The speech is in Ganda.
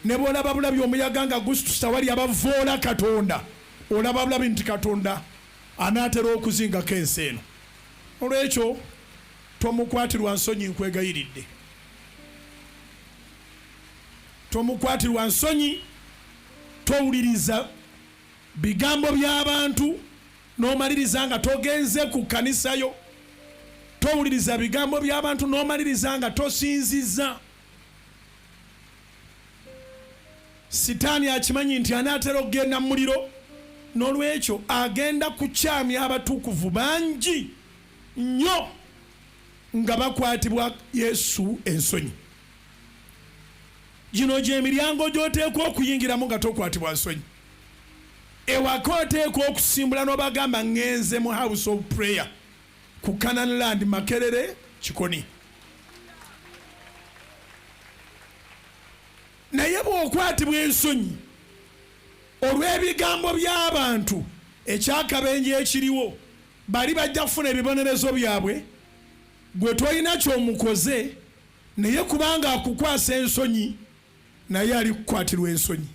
Ne bw'olaba bulabi omuyaga nga gusitusa wali abavvoola Katonda, olaba bulabi nti Katonda anaatera okuzingako ensi eno. Olwekyo tomukwatirwa nsonyi, nkwegayiridde. Tomukwatirwa nsonyi, towuliriza bigambo by'abantu n'omaliriza nga togenze ku kkanisa yo. Towuliriza bigambo by'abantu n'omaliriza nga tosinzizza. Sitaani akimanyi nti anaatera okugenda mu muliro, n'olwekyo agenda kukyamya abatukuvu bangi nnyo nga bakwatibwa Yesu ensonyi. Gino gy'emiryango gy'oteekwa okuyingiramu nga tokwatibwa nsonyi. Ewaka oteekwa okusimbula n'obagamba ŋŋenze mu House of Prayer ku Canaan Land Makerere Kikoni. Naye bw'okwatibwa ensonyi olw'ebigambo by'abantu, eky'akabenje ekiriwo, bali bajja kufuna ebibonerezo byabwe, gwe tolina ky'omukoze, naye kubanga akukwasa ensonyi, naye alikukwatirwa ensonyi.